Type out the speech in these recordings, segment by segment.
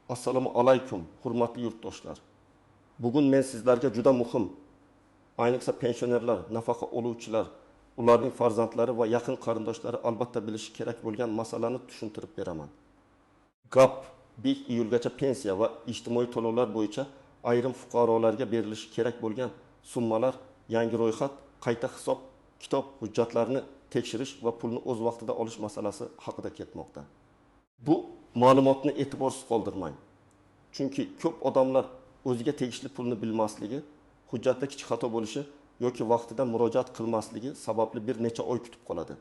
Assalomu alaykum, hurmatli yurtdoshlar. Bugun men sizlarga juda muhim, ayniqsa pensionerlar, nafaqa oluvchilar, ularning farzandlari va yaqin qarindoshlari albatta bilishi kerak bo'lgan masalani tushuntirib beraman. Gap 5 iyulgacha pensiya va ijtimoiy to'lovlar bo'yicha ayrim fuqarolarga berilishi kerak bo'lgan summalar, yangi ro'yxat, qayta hisob kitob hujjatlarini tekshirish va pulni o'z vaqtida olish masalasi haqida ketmoqda. Bu ma'lumotni e'tiborsiz qoldirmang. Chunki ko'p odamlar o'ziga tegishli pulni bilmasligi, hujjatda kichik xato bo'lishi yoki vaqtida murojaat qilmasligi sababli bir necha oy kutib qoladi.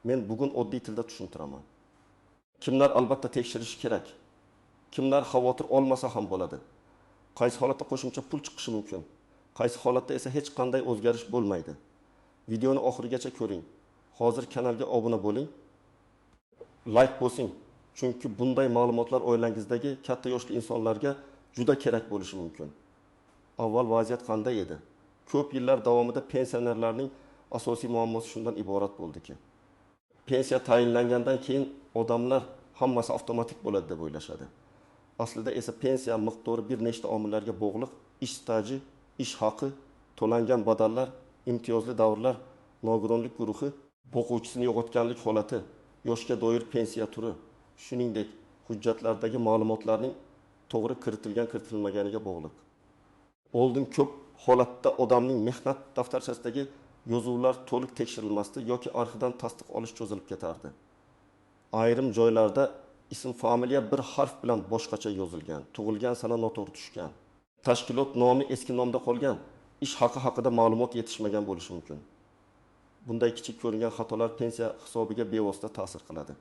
Men bugun oddiy tilda tushuntiraman. Kimlar albatta tekshirishi kerak? Kimlar xavotir olmasa ham bo'ladi? Qaysi holatda qo'shimcha pul chiqishi mumkin? Qaysi holatda esa hech qanday o'zgarish bo'lmaydi? Videoni oxirigacha ko'ring. Hozir kanalga obuna bo'ling. Like bosing. Chunki bunday ma'lumotlar oilangizdagi katta yoshli insonlarga juda kerak bo'lishi mumkin. Avval vaziyat qanday edi? Ko'p yillar davomida pensionerlarning asosiy muammosi shundan iborat bo'ldiki, pensiya tayinlangandan keyin odamlar hammasi avtomatik bo'ladi deb o'ylashadi. Aslida esa pensiya miqdori bir nechta omillarga bog'liq: ish staji, ish haqi, to'langan badallar, imtiyozli davrlar, nogironlik guruhi, boquvchisini yo'qotganlik holati, yoshga doir pensiya turi, shuningdek hujjatlardagi ma'lumotlarning to'g'ri kiritilgan kiritilmaganiga bog'liq. Oldin ko'p holatda odamning mehnat daftarchasidagi yozuvlar to'liq tekshirilmasdi yoki arxivdan tasdiq olish cho'zilib ketardi. Ayrim joylarda ism familiya bir harf bilan boshqacha yozilgan, tug'ilgan sana noto'g'ri tushgan, tashkilot nomi eski nomda qolgan, ish haqi haqida ma'lumot yetishmagan bo'lishi mumkin. Bunday kichik ko'ringan xatolar pensiya hisobiga bevosita ta'sir qiladi.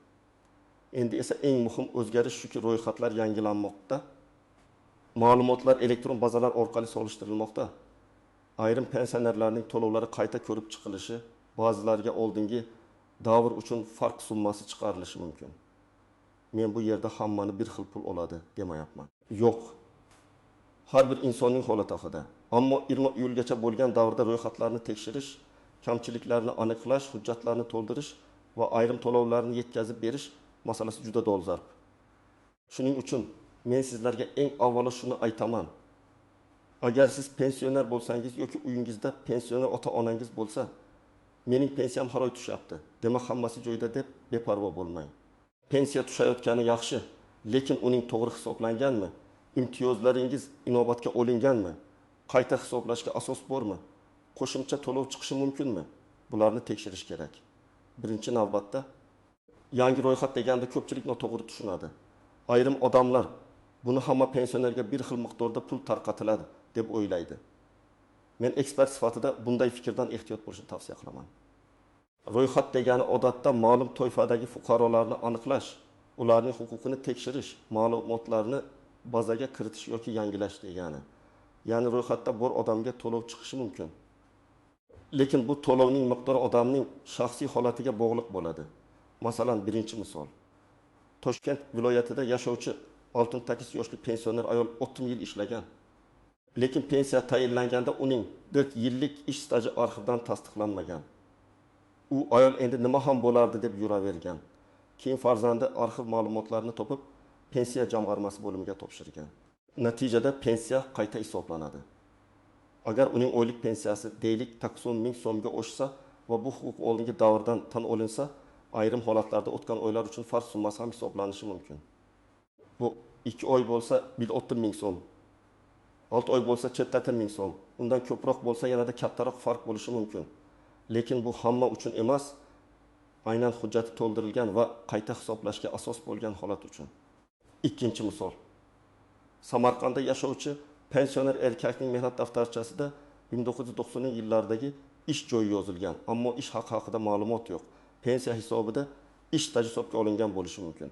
Endi esa eng muhim o'zgarish shuki, ro'yxatlar yangilanmoqda. Ma'lumotlar elektron bazalar orqali solishtirilmoqda. Ayrim pensionerlarning to'lovlari qayta ko'rib chiqilishi, ba'zilariga oldingi davr uchun farq summasi chiqarilishi mumkin. Men bu yerda hammani bir xil pul oladi demayapman. Yo'q. Har bir insonning holati haqida. Ammo 20 iyulgacha bo'lgan davrda ro'yxatlarni tekshirish, kamchiliklarni aniqlash, hujjatlarni to'ldirish va ayrim to'lovlarni yetkazib berish masalasi juda dolzarb. Shuning uchun men sizlarga eng avvalo shuni aytaman. Agar siz pensioner bo'lsangiz yoki uyingizda pensioner ota-onangiz bo'lsa, mening pensiyam har oy tushyapti, demak hammasi joyida deb beparvo bo'lmang. Pensiya tushayotgani yaxshi, lekin uning to'g'ri hisoblanganmi? Imtiyozlaringiz inobatga olinganmi? Qayta hisoblashga asos bormi? Qo'shimcha to'lov chiqishi mumkinmi? Bularni tekshirish kerak. Birinchi navbatda yangi ro'yxat deganda ko'pchilik noto'g'ri tushunadi. Ayrim odamlar buni hamma pensionerga bir xil miqdorda pul tarqatiladi deb o'ylaydi. Men ekspert sifatida bunday fikrdan ehtiyot bo'lishni tavsiya qilaman. Ro'yxat degani odatda ma'lum toifadagi fuqarolarni aniqlash, ularning huquqini tekshirish, ma'lumotlarni bazaga kiritish yoki yangilash degani. Ya'ni ro'yxatda bor odamga to'lov chiqishi mumkin. Lekin bu to'lovning miqdori odamning shaxsiy holatiga bog'liq bo'ladi. Masalan, birinchi misol. Toshkent viloyatida yashovchi 68 yoshli pensioner ayol 30 yil ishlagan. Lekin pensiya tayinlanganda uning 4 yillik ish staji arxivdan tasdiqlanmagan. U ayol endi nima ham bo'lardi deb yuravergan. Keyin farzandi arxiv ma'lumotlarini topib, pensiya jamg'armasi bo'limiga topshirgan. Natijada pensiya qayta hisoblanadi. Agar uning oylik pensiyasi deylik 90 ming so'mga oshsa va bu huquq oldingi davrdan tan olinsa, ayrim holatlarda o'tgan oylar uchun farq summasi ham hisoblanishi mumkin. Bu 2 oy bo'lsa 1,6 ming so'm, 6 oy bo'lsa chetlatib ming so'm, undan ko'proq bo'lsa yanada kattaroq farq bo'lishi mumkin. Lekin bu hamma uchun emas, aynan hujjati to'ldirilgan va qayta hisoblashga asos bo'lgan holat uchun. Ikkinchi misol. Samarqandda yashovchi pensioner erkakning mehnat daftarchasida 1990-yillardagi ish joyi yozilgan, ammo ish haqi haqida ma'lumot yo'q. Pensiya hisobida ish staji hisobga olingan bo'lishi mumkin.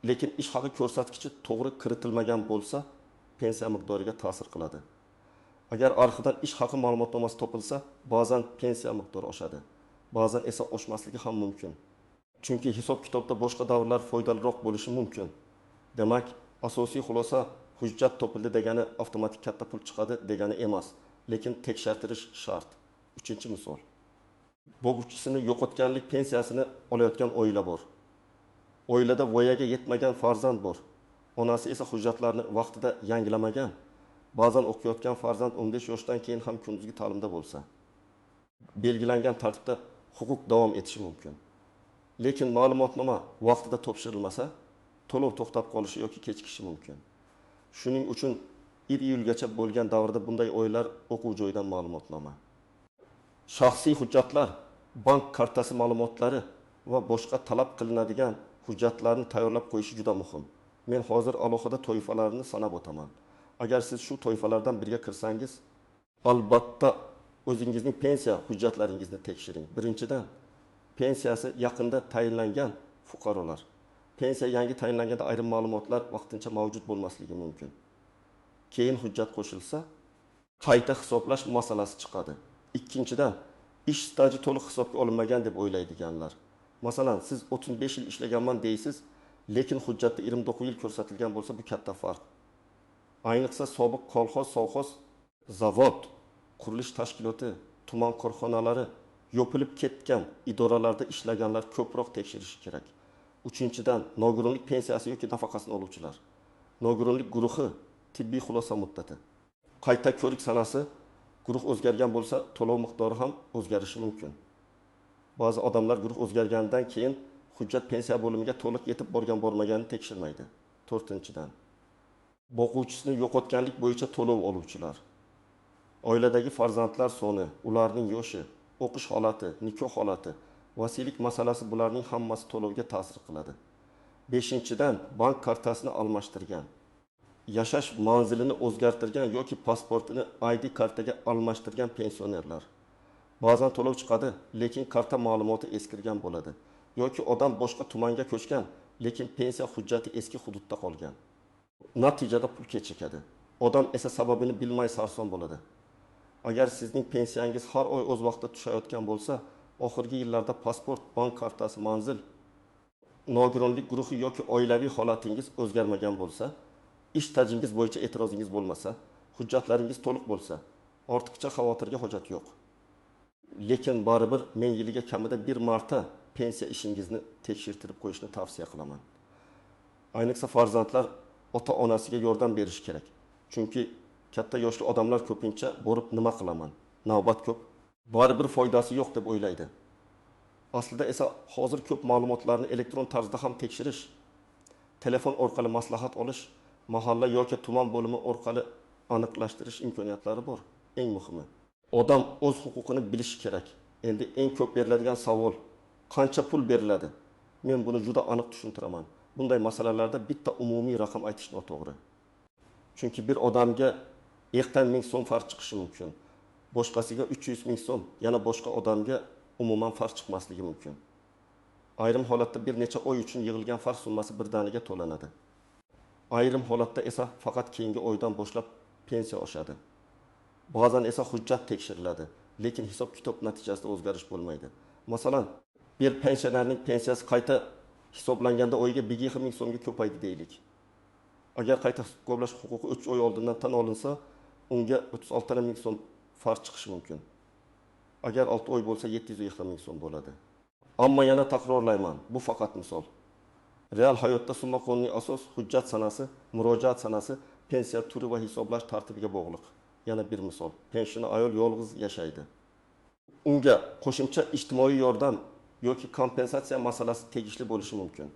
Lekin ish haqi ko'rsatkichi to'g'ri kiritilmagan bo'lsa, pensiya miqdoriga ta'sir qiladi. Agar arxivdan ish haqi ma'lumotnomasi topilsa, ba'zan pensiya miqdori oshadi, ba'zan esa oshmasligi ham mumkin. Chunki hisob-kitobda boshqa davrlar foydaliroq bo'lishi mumkin. Demak, asosiy xulosa hujjat topildi degani avtomatik katta pul chiqadi degani emas, lekin tekshirtirish shart. Uchinchi misol. Boquvchisini yo'qotganlik pensiyasini olayotgan oila bor. Oilada voyaga yetmagan farzand bor. Onasi esa hujjatlarni vaqtida yangilamagan. Ba'zan o'qiyotgan farzand 15 yoshdan keyin ham kunduzgi ta'limda bo'lsa, belgilangan tartibda huquq davom etishi mumkin. Lekin ma'lumotnoma vaqtida topshirilmasa, to'lov to'xtab qolishi yoki kechikishi mumkin. Shuning uchun 1 iyulgacha bo'lgan davrda bunday oilalar o'quv joyidan ma'lumotnoma, shaxsiy hujjatlar, bank kartasi ma'lumotlari va boshqa talab qilinadigan hujjatlarni tayyorlab qo'yishi juda muhim. Men hozir alohida toifalarni sanab o'taman. Agar siz shu toifalardan biriga kirsangiz, albatta o'zingizning pensiya hujjatlaringizni tekshiring. Birinchidan, pensiyasi yaqinda tayinlangan fuqarolar. Pensiya yangi tayinlanganda ayrim ma'lumotlar vaqtincha mavjud bo'lmasligi mumkin. Keyin hujjat qo'shilsa, qayta hisoblash masalasi chiqadi. Ikkinchidan, ish staji to'liq hisobga olinmagan deb o'ylaydiganlar. Masalan, siz 35 yil ishlaganman deysiz, lekin hujjatda 29 yil ko'rsatilgan bo'lsa, bu katta farq. Ayniqsa sobiq kolxoz, sovxoz, zavod, qurilish tashkiloti, tuman korxonalari yopilib ketgan idoralarda ishlaganlar ko'proq tekshirishi kerak. Uchinchidan, nogironlik pensiyasi yoki nafaqasini oluvchilar. Nogironlik guruhi tibbiy xulosa muddati. Qayta ko'rik sanasi, guruh o'zgargan bo'lsa, to'lov miqdori ham o'zgarishi mumkin. Ba'zi odamlar guruh o'zgarganidan keyin hujjat pensiya bo'limiga to'liq yetib borgan bormaganini tekshirmaydi. To'rtinchidan, boquvchisini yo'qotganlik bo'yicha to'lov oluvchilar. Oiladagi farzandlar soni, ularning yoshi, o'qish holati, nikoh holati, vasiylik masalasi, bularning hammasi to'lovga ta'sir qiladi. Beshinchidan, bank kartasini almashtirgan, yashash manzilini o'zgartirgan yoki pasportini ID kartaga almashtirgan pensionerlar. Ba'zan to'lov chiqadi, lekin karta ma'lumoti eskirgan bo'ladi. Yoki odam boshqa tumanga ko'chgan, lekin pensiya hujjati eski hududda qolgan. Natijada pul kechikadi. Odam esa sababini bilmay sarson bo'ladi. Agar sizning pensiyangiz har oy o'z vaqtida tushayotgan bo'lsa, oxirgi yillarda pasport, bank kartasi, manzil, nogironlik guruhi yoki oilaviy holatingiz o'zgarmagan bo'lsa, ish stajingiz bo'yicha e'tirozingiz bo'lmasa, hujjatlaringiz to'liq bo'lsa, ortiqcha xavotirga hojat yo'q. Lekin baribir men yiliga kamida bir marta pensiya ishingizni tekshirtirib qo'yishni tavsiya qilaman. Ayniqsa farzandlar ota-onasiga yordam berishi kerak. Chunki katta yoshli odamlar ko'pincha borib nima qilaman, navbat ko'p, baribir foydasi yo'q deb o'ylaydi. Aslida esa hozir ko'p ma'lumotlarni elektron tarzda ham tekshirish, telefon orqali maslahat olish, mahalla yoki tuman bo'limi orqali aniqlashtirish imkoniyatlari bor. Eng muhimi, odam o'z huquqini bilishi kerak. Endi eng ko'p beriladigan savol, qancha pul beriladi? Men buni juda aniq tushuntiraman. Bunday masalalarda bitta umumiy raqam aytish noto'g'ri. Chunki bir odamga 2 ming so'm farq chiqishi mumkin. Boshqasiga 300 ming so'm, yana boshqa odamga umuman farq chiqmasligi mumkin. Ayrim holatda bir necha oy uchun yig'ilgan farq summasi birdaniga to'lanadi. Ayrim holatda esa faqat keyingi oydan boshlab pensiya oshadi. Ba'zan esa hujjat tekshiriladi, lekin hisob-kitob natijasida o'zgarish bo'lmaydi. Masalan, bir pensionerning pensiyasi qayta hisoblanganda oyiga 1,5 ming so'mga ko'paydi deylik. Agar qayta hisoblash huquqi 3 oy oldindan tan olinsa, unga 36 ming so'm farq chiqishi mumkin. Agar 6 oy bo'lsa 750 ming so'm bo'ladi. Ammo yana takrorlayman, bu faqat misol. Real hayotda summa qonuniy asos hujjat sanasi, murojaat sanasi, pensiya turi va hisoblash tartibiga bog'liq. Yana bir misol. Pensioner ayol yolg'iz yashaydi. Unga qo'shimcha ijtimoiy yordam yoki kompensatsiya masalasi tegishli bo'lishi mumkin.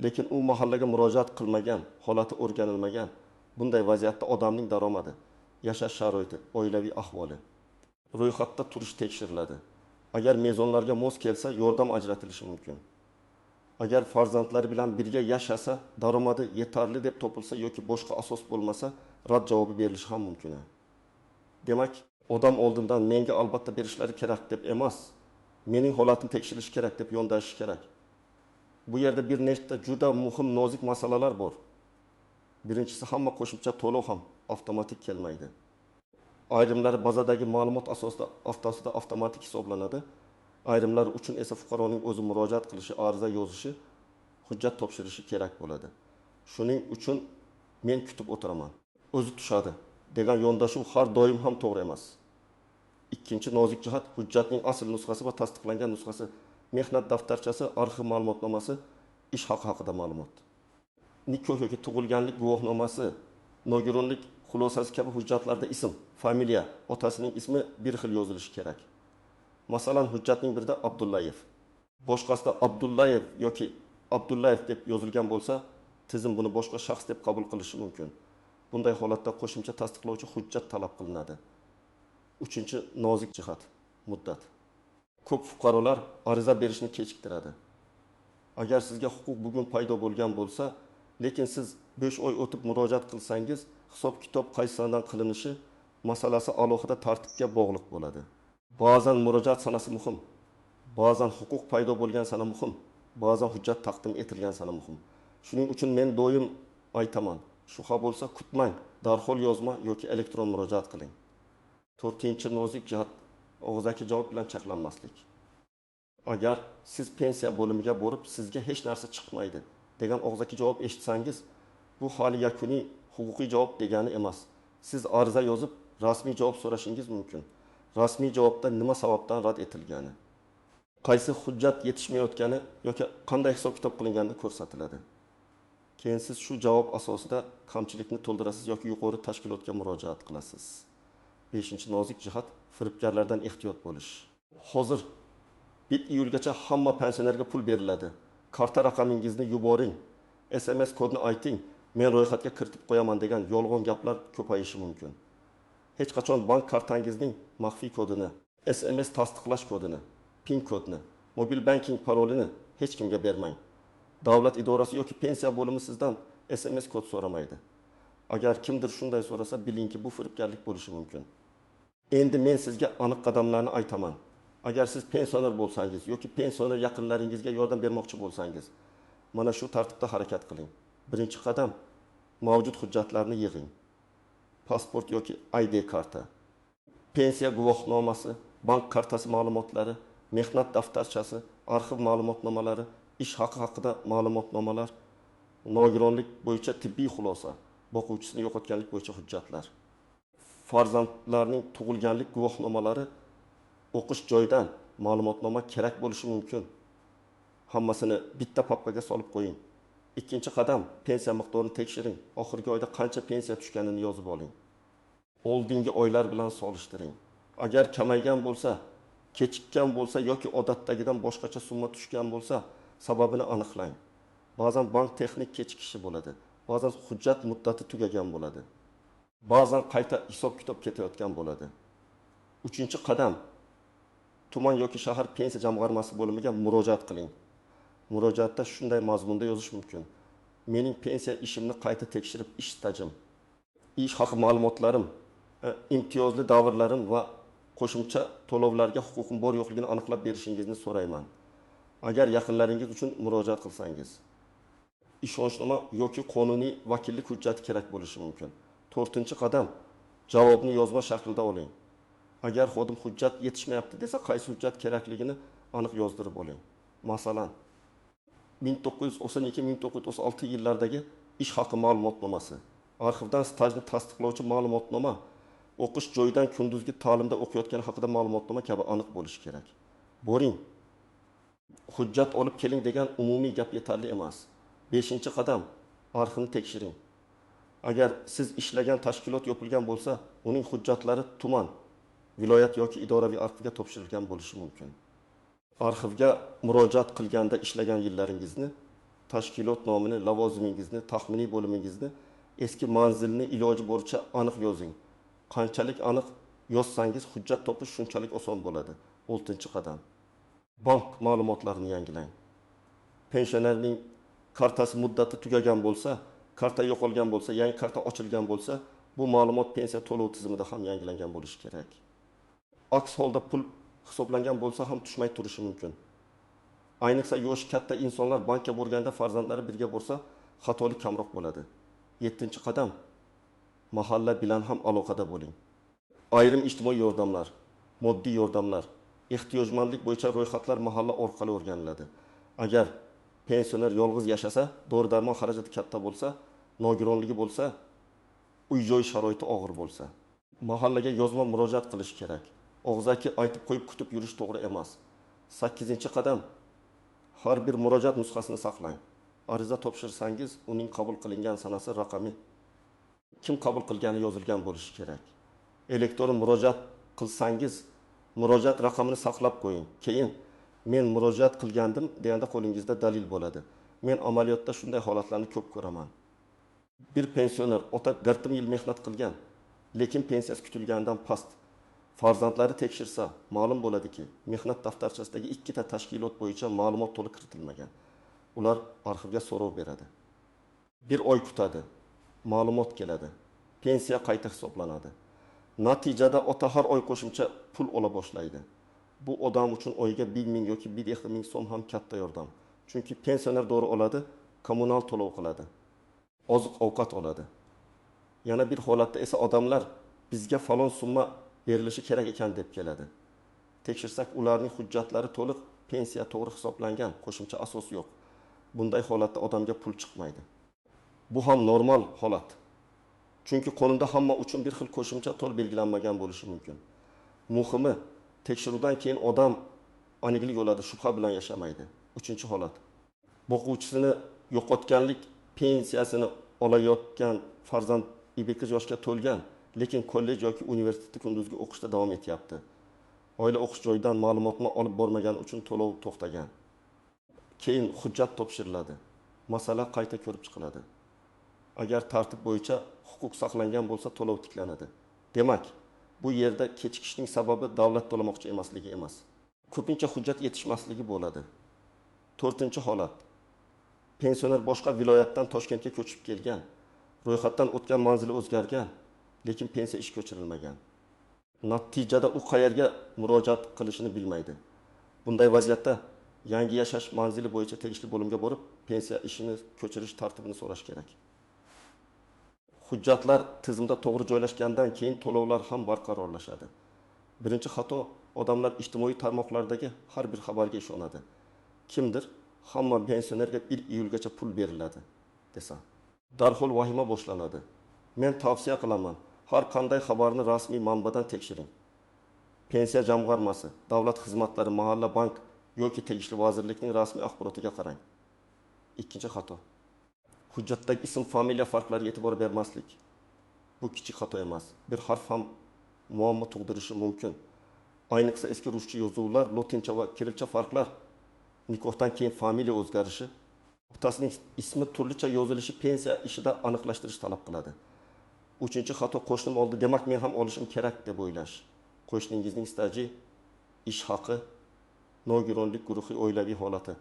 Lekin u mahallaga murojaat qilmagan, holati o'rganilmagan. Bunday vaziyatda odamning daromadi, yashash sharoiti, oilaviy ahvoli ro'yxatda turish tekshiriladi. Agar mezonlarga mos kelsa, yordam ajratilishi mumkin. Agar farzandlari bilan birga yashasa, daromadi yetarli deb topilsa yoki boshqa asos bo'lmasa, rad javobi berilishi ham mumkin. Demak, odam oldindan menga albatta berishlari kerak deb emas, mening holatim tekshirilishi kerak deb yondashish kerak. Bu yerda bir nechta juda muhim nozik masalalar bor. Birinchisi, hamma qo'shimcha to'lov ham avtomatik kelmaydi. Ayrimlari bazadagi ma'lumot asosida asosida avtomatik hisoblanadi. Ayrimlar uchun esa fuqaroning o'zi murojaat qilishi, ariza yozishi, hujjat topshirishi kerak bo'ladi. Shuning uchun men kutib o'tiraman, o'zi tushadi degan yondashuv har doim ham to'g'ri emas. Ikkinchi nozik jihat, hujjatning asl nusxasi va tasdiqlangan nusxasi, mehnat daftarchasi, arxiv ma'lumotnomasi, ish haqi haqida ma'lumot. Nikoh yoki tug'ilganlik guvohnomasi, nogironlik xulosasi kabi hujjatlarda ism, familiya, otasining ismi bir xil yozilishi kerak. Masalan, hujjatning birida Abdullayev, boshqasida Abdullaev yoki Abdullaev deb yozilgan bo'lsa, tizim buni boshqa shaxs deb qabul qilishi mumkin. Bunday holatda qo'shimcha tasdiqlovchi hujjat talab qilinadi. Uchinchi nozik jihat muddat. Ko'p fuqarolar ariza berishni kechiktiradi. Agar sizga huquq bugun paydo bo'lgan bo'lsa, lekin siz 5 oy o'tib murojaat qilsangiz, hisob-kitob qaysi sanadan qilinishi masalasi alohida tartibga bog'liq bo'ladi. Ba'zan murojaat sanasi muhim, ba'zan huquq paydo bo'lgan sana muhim, ba'zan hujjat taqdim etilgan sana muhim. Shuning uchun men doim aytaman, shubha bo'lsa kutmang, darhol yozma yoki elektron murojaat qiling. To'rtinchi nozik jihat og'zaki javob bilan cheklanmaslik. Agar siz pensiya bo'limiga borib, sizga hech narsa chiqmaydi degan og'zaki javob eshitsangiz, bu hali yakuniy huquqiy javob degani emas. Siz ariza yozib, rasmiy javob so'rashingiz mumkin. Rasmiy javobda nima sababdan rad etilgani, qaysi hujjat yetishmayotgani yoki qanday hisob-kitob qilingani ko'rsatiladi. Keyin siz shu javob asosida kamchilikni to'ldirasiz yoki yuqori tashkilotga murojaat qilasiz. 5. Nozik jihat firibgarlardan ehtiyot bo'lish. Hozir 1 iyulgacha hamma pensionerga pul beriladi. Karta raqamingizni yuboring, SMS kodini ayting, men ro'yxatga kiritib qo'yaman degan yolg'on gaplar ko'payishi mumkin. Hech qachon bank kartangizning maxfiy kodini, SMS tasdiqlash kodini, PIN kodini, mobil banking parolini hech kimga bermang. Davlat idorasi yoki pensiya bo'limi sizdan SMS kod so'ramaydi. Agar kimdir shunday so'rasa, bilingki bu firibgarlik bo'lishi mumkin. Endi men sizga aniq qadamlarni aytaman. Agar siz pensioner bo'lsangiz yoki pensioner yaqinlaringizga yordam bermoqchi bo'lsangiz, mana shu tartibda harakat qiling. Birinchi qadam mavjud hujjatlarni yig'ing. Pasport yoki ID karta, pensiya guvohnomasi, bank kartasi ma'lumotlari, mehnat daftarchasi, arxiv ma'lumotnomalari, ish haqi haqida ma'lumotnomalar, nogironlik bo'yicha tibbiy xulosa, boquvchisini yo'qotganlik bo'yicha hujjatlar, farzandlarning tug'ilganlik guvohnomalari, o'qish joyidan ma'lumotnoma kerak bo'lishi mumkin. Hammasini bitta papkaga solib qo'ying. Ikkinchi qadam pensiya miqdorini tekshiring. Oxirgi oyda qancha pensiya tushganini yozib oling. Oldingi oylar bilan solishtiring. Agar kamaygan bo'lsa, kechikkan bo'lsa yoki odatdagidan boshqacha summa tushgan bo'lsa, sababini aniqlang. Ba'zan bank texnik kechikishi bo'ladi, ba'zan hujjat muddati tugagan bo'ladi, ba'zan qayta hisob-kitob ketayotgan bo'ladi. Uchinchi qadam tuman yoki shahar pensiya jamg'armasi bo'limiga murojaat qiling. Murojaatda shunday mazmunda yozish mumkin: mening pensiya ishimni qayta tekshirib, ish stajim, ish haqi ma'lumotlarim, imtiyozli davrlarim va qo'shimcha to'lovlarga huquqim bor yo'qligini aniqlab berishingizni so'rayman. Agar yaqinlaringiz uchun murojaat qilsangiz, ishonchnoma yoki qonuniy vakillik hujjati kerak bo'lishi mumkin. To'rtinchi qadam javobni yozma shaklda oling. Agar xodim hujjat yetishmayapti desa, qaysi hujjat kerakligini aniq yozdirib oling. Masalan, 1992-1996 yillardagi ish haqi ma'lumotnomasi, arxivdan stajni tasdiqlovchi ma'lumotnoma, o'qish joyidan kunduzgi ta'limda o'qiyotgani haqida ma'lumotnoma kabi aniq bo'lishi kerak. Boring, hujjat olib keling degan umumiy gap yetarli emas. 5. Qadam arxivni tekshiring. Agar siz ishlagan tashkilot yopilgan bo'lsa, uning hujjatlari tuman, viloyat yoki idoraviy arxivga topshirilgan bo'lishi mumkin. Arxivga murojaat qilganda ishlagan yillaringizni, tashkilot nomini, lavozimingizni, taxminiy bo'limingizni, eski manzilni iloji boricha aniq yozing. Qanchalik aniq yozsangiz, hujjat topish shunchalik oson bo'ladi. 6. Qadam bank ma'lumotlarini yangilang. Pensionerning kartasi muddati tugagan bo'lsa, karta yo'qolgan bo'lsa, yangi karta ochilgan bo'lsa, bu ma'lumot pensiya to'lov tizimida ham yangilangan bo'lishi kerak. Aks holda pul hisoblangan bo'lsa ham tushmay turishi mumkin. Ayniqsa yoshi katta insonlar bankka borganda farzandlari birga borsa, xatolik kamroq bo'ladi. 7. Qadam mahalla bilan ham aloqada bo'ling. Ayrim ijtimoiy yordamlar, moddiy yordamlar, ehtiyojmandlik bo'yicha ro'yxatlar mahalla orqali o'rganiladi. Agar pensioner yolg'iz yashasa, dori darmon xarajati katta bo'lsa, nogironligi bo'lsa, uy joy sharoiti og'ir bo'lsa, mahallaga yozma murojaat qilish kerak. Og'zaki aytib qo'yib kutib yurish to'g'ri emas. 8. Qadam har bir murojaat nusxasini saqlang. Ariza topshirsangiz, uning qabul qilingan sanasi, raqami, kim qabul qilgani yozilgan bo'lishi kerak. Elektron murojaat qilsangiz, murojaat raqamini saqlab qo'ying. Keyin men murojaat qilgandim deganda qo'lingizda dalil bo'ladi. Men amaliyotda shunday holatlarni ko'p ko'raman. Bir pensioner ota 40 yil mehnat qilgan, lekin pensiyasi kutilganidan past. Farzandlari tekshirsa, ma'lum bo'ladiki, mehnat daftarchasidagi ikkita tashkilot bo'yicha ma'lumot to'liq kiritilmagan. Ular arxivga so'rov beradi. Bir oy kutadi, ma'lumot keladi. Pensiya qayta hisoblanadi. Natijada ota har oy qo'shimcha pul ola boshlaydi. Bu odam uchun oyiga 1000 yoki 1500 so'm ham katta yordam. Chunki pensioner dori oladi, kommunal to'lov qiladi, oziq-ovqat oladi. Yana bir holatda esa odamlar bizga falon summa berilishi kerak ekan deb keladi. Tekshirsak, ularning hujjatlari to'liq, pensiya to'g'ri hisoblangan, qo'shimcha asos yo'q. Bunday holatda odamga pul chiqmaydi. Bu ham normal holat. Chunki qonunda hamma uchun bir xil qo'shimcha to'l belgilanmagan bo'lishi mumkin. Muhimi, tekshiruvdan keyin odam aniqlik oladi, shubha bilan yashamaydi. Uchinchi holat. Boquvchisini yo'qotganlik pensiyasini olayotgan farzand 22 yoshga to'lgan, lekin kollej yoki universitetda kunduzgi o'qishda davom etyapti. Oila o'qish joyidan ma'lumotni olib bormagani uchun to'lov to'xtagan. Keyin hujjat topshiriladi. Masala qayta ko'rib chiqiladi. Agar tartib bo'yicha huquq saqlangan bo'lsa, to'lov tiklanadi. Demak, bu yerda kechikishning sababi davlat to'lamoqchi emasligi emas. Ko'pincha hujjat yetishmasligi bo'ladi. To'rtinchi holat. Pensioner boshqa viloyatdan Toshkentga ko'chib kelgan, ro'yxatdan o'tgan manzili o'zgargan, lekin pensiya ish ko'chirilmagan. Natijada u qayerga murojaat qilishini bilmaydi. Bunday vaziyatda yangi yashash manzili bo'yicha tegishli bo'limga borib, pensiya ishini ko'chirish tartibini so'rash kerak. Hujjatlar tizimda to'g'ri joylashgandan keyin to'lovlar ham barqarorlashadi. Birinchi xato, odamlar ijtimoiy tarmoqlardagi har bir xabarga ishonadi. Kimdir hamma pensionerga 1 iyulgacha pul beriladi desa, darhol vahima boshlanadi. Men tavsiya qilaman, har qanday xabarni rasmiy manbadan tekshiring. Pensiya jamg'armasi, davlat xizmatlari, mahalla bank yoki tegishli vazirlikning rasmiy axborotiga qarang. Ikkinchi xato. Hujjatdagi ism, familiya farqlariga e'tibor bermaslik. Bu kichik xato emas. Bir harf ham muammo tug'dirishi mumkin. Ayniqsa eski ruscha yozuvlar, lotincha va kirilcha farqlar, nikohdan keyin familiya o'zgarishi, otasining ismi turlicha yozilishi pensiya ishida aniqlashtirish talab qiladi. Uchinchi xato, qo'shnim oldi, demak men ham olishim kerak deb o'ylash. Qo'shningizning staji, ish haqi, nogironlik guruhi, oilaviy holati.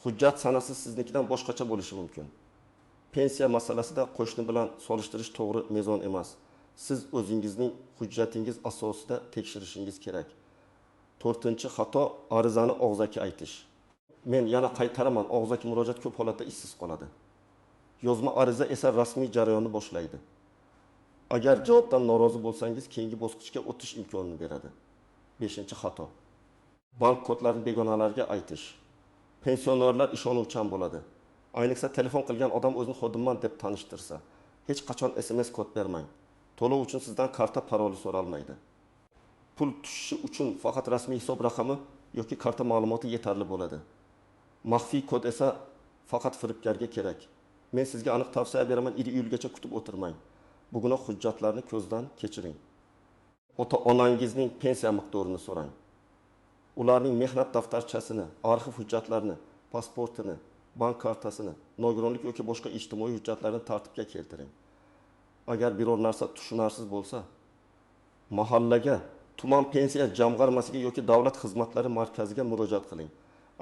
Hujjat sanasi siznikidan boshqacha bo'lishi mumkin. Pensiya masalasida qo'shni bilan solishtirish to'g'ri mezon emas. Siz o'zingizning hujjatingiz asosida tekshirishingiz kerak. To'rtinchi xato, arizani og'zaki aytish. Men yana qaytaraman, og'zaki murojaat ko'p holatda ishsiz qoladi. Yozma ariza esa rasmiy jarayonni boshlaydi. Agar javobdan norozi bo'lsangiz, keyingi bosqichga o'tish imkonini beradi. Beshinchi xato. Bank kodlarini begonalarga aytish. Pensionerlar ishonuvchan bo'ladi. Ayniqsa telefon qilgan odam o'zini xodimman deb tanishtirsa, hech qachon SMS kod bermang. To'lov uchun sizdan karta paroli so'ralmaydi. Pul tushishi uchun faqat rasmiy hisob raqami yoki karta ma'lumoti yetarli bo'ladi. Maxfiy kod esa faqat firibgarga kerak. Men sizga aniq tavsiya beraman, 1 iyulgacha kutib o'tirmang. Bugunoq hujjatlarni ko'zdan kechiring. Ota-onangizning pensiya miqdorini so'rang. Ularning mehnat daftarchasini, arxiv hujjatlarini, pasportini, bank kartasini, nogironlik yoki boshqa ijtimoiy hujjatlarni tartibga keltiring. Agar biror narsa tushunarsiz bo'lsa, mahallaga, tuman pensiya jamg'armasiga yoki davlat xizmatlari markaziga murojaat qiling.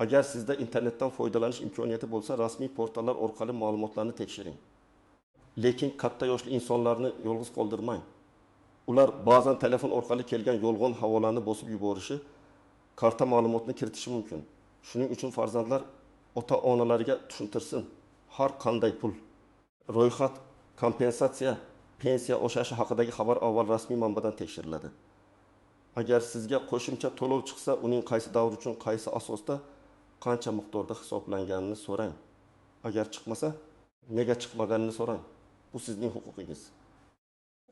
Agar sizda internetdan foydalanish imkoniyati bo'lsa, rasmiy portallar orqali ma'lumotlarni tekshiring. Lekin katta yoshli insonlarni yolg'iz qoldirmang. Ular ba'zan telefon orqali kelgan yolg'on havolani bosib yuborishi, karta ma'lumotini kiritishi mumkin. Shuning uchun farzandlar ota-onalariga tushuntirsin. Har qanday pul, ro'yxat, kompensatsiya, pensiya oshashi haqidagi xabar avval rasmiy manbadan tekshiriladi. Agar sizga qo'shimcha to'lov chiqsa, uning qaysi davr uchun, qaysi asosda, qancha miqdorda hisoblanganini so'rang. Agar chiqmasa, nega chiqmaganini so'rang. Bu sizning huquqingiz.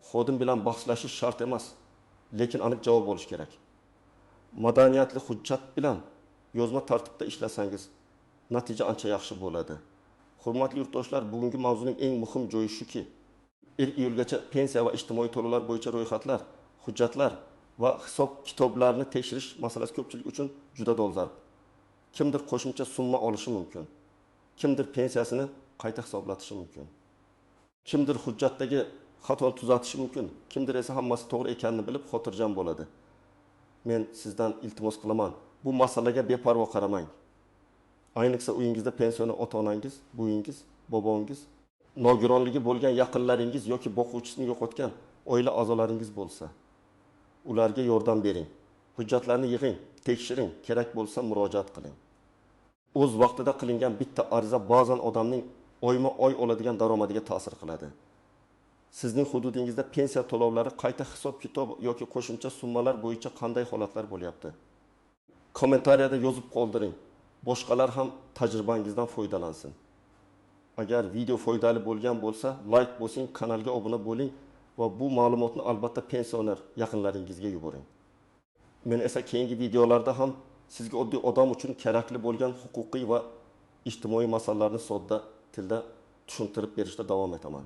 Xodim bilan bahslashish shart emas, lekin aniq javob bo'lishi kerak. Madaniyatli hujjat bilan yozma tartibda ishlasangiz, natija ancha yaxshi bo'ladi. Hurmatli yurtdoshlar, bugungi mavzuning eng muhim joyi shuki, 1 iyulgacha pensiya va ijtimoiy to'lovlar bo'yicha ro'yxatlar, hujjatlar va hisob kitoblarni tekshirish masalasi ko'pchilik uchun juda dolzarb. Kimdir qo'shimcha summa olishi mumkin. Kimdir pensiyasini qayta hisoblatishi mumkin. Kimdir hujjatdagi xatoni tuzatishi mumkin. Kimdir esa hammasi to'g'ri ekanini bilib xotirjam bo'ladi. Men sizdan iltimos qilaman, bu masalaga beparvo qaramang. Ayniqsa uyingizda pensioner ota-onangiz, buvingiz, bobongiz, nogironligi bo'lgan yaqinlaringiz yoki boquvchisini yo'qotgan oila a'zolaringiz bo'lsa, ularga yordam bering. Hujjatlarni yig'ing, tekshiring, kerak bo'lsa murojaat qiling. O'z vaqtida qilingan bitta ariza ba'zan odamning oyma-oy oladigan daromadiga ta'sir qiladi. Sizning hududingizda pensiya to'lovlari qayta hisob-kitob yoki qo'shimcha summalar bo'yicha qanday holatlar bo'lyapti? Kommentariyada yozib qoldiring. Boshqalar ham tajribangizdan foydalansin. Agar video foydali bo'lgan bo'lsa, like bosing, kanalga obuna bo'ling va bu ma'lumotni albatta pensioner yaqinlaringizga yuboring. Men esa keyingi videolarda ham sizga oddiy odam uchun kerakli bo'lgan huquqiy va ijtimoiy masalalarni sodda tilda tushuntirib berishda davom etaman.